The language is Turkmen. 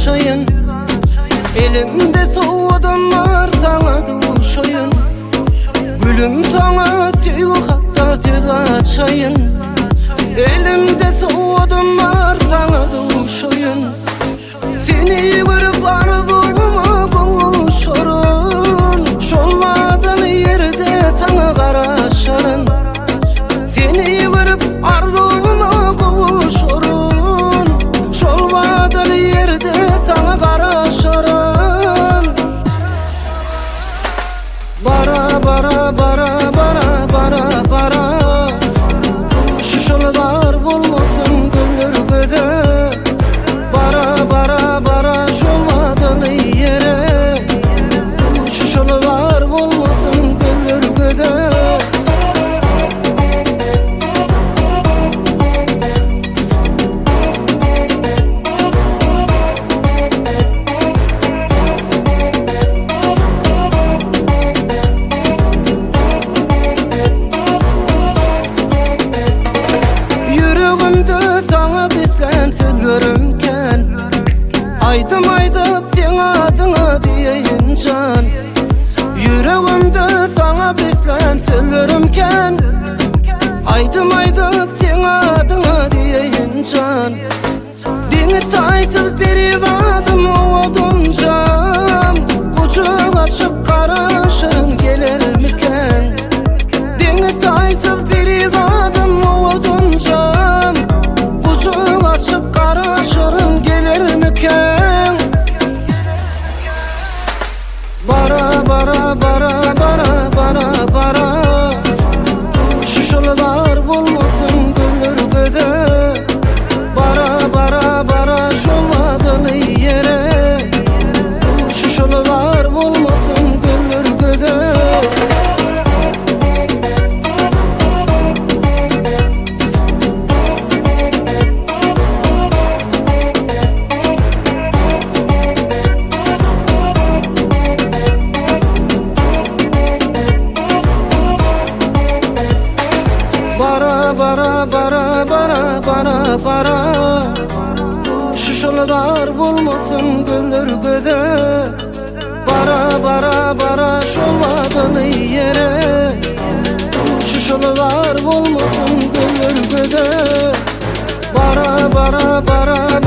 açaýyn. Elimde sowgadym bar saňa duşaýyn. Gülüm saňa söýgi hakda söz açaýyn. Elimde sowgadym bar saňa duşaýyn. Seni görüp arzuwyma gowuşaryn. Şol wadaly ýerde saňa garaşaryn. Seni görüp arzuwyma gowuşaryn. Şol wadaly ýerde saňa garaşaryn. Bara bara bara bara bara bara. Duşuşaly zar bolmasyn gözler göze. Bara bara bara şol wadaly ýere. Duşuşaly zar bolmasyn gözler göze. Ýüregimde saňa beslän sözlerim kän. Aýdym aýdyp seň adyňa diýeýin jan. Ýüregimde saňa beslän sözlerim kän. Aýdym aýdyp seň adyňa diýeýin jan. Deňi taýsyz perizadym owadanjam. Gujak açyp garaşaryn gelermikäň. Deňi taýsyz perizadym owadanjam. Gujak açyp garaşaryn gelermikäň. Bara bara bara bara bara bara. Duşuşaly zar bolmasyn gözler göze. Bara bara bara şol wadaly ýere. Duşuşaly zar bolmasyn gözler göze. Bara bara bara bara bara bara. Duşuşaly zar bolmasyn gözler göze. Bara bara bara şol wadaly ýere. Duşuşaly zar bolmasyn gözler göze. Bara bara bara.